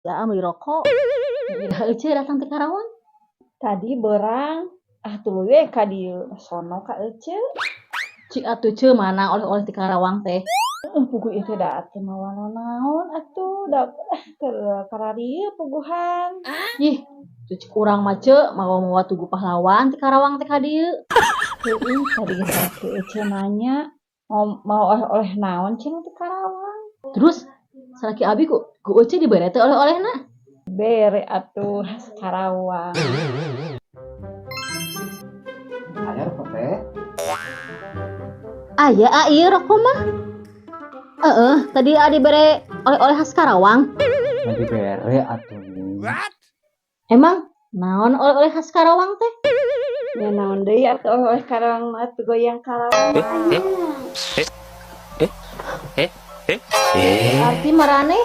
Ya, meuli rokok. Iraha Ece datang ti Karawang? Tadi berang, ah, tuluy we ka dieu, sono ka Ece. Cik atuh, Ce, mana oleh-oleh ti Karawang teh? Heeh, puguh ieu teh da teu mawa naon atuh da, ah, keur kararieu puguhan. Ih, tuh cik urang mah, Ce, mawa-mawa Tugu Pahlawan ti Karawang teh ka dieu. Heueuh, tadi ge salaki Ece nanya mau mau oleh-oleh naon cenah ti Karawang. Terus salaki abi ku Ece dibere teh oleh-olehna? Bere atuh, khas Karawang. Aya rokok teh? Aya, ah, ieu rokok mah. Heeh, tadi adi bere oleh-oleh khas Karawang. Nanti bere atuh. Emang naon oleh-oleh khas Karawang teh? Ya, naon deui atuh oleh-oleh Karawang mah atuh goyang Karawang aya. Arti maraneh?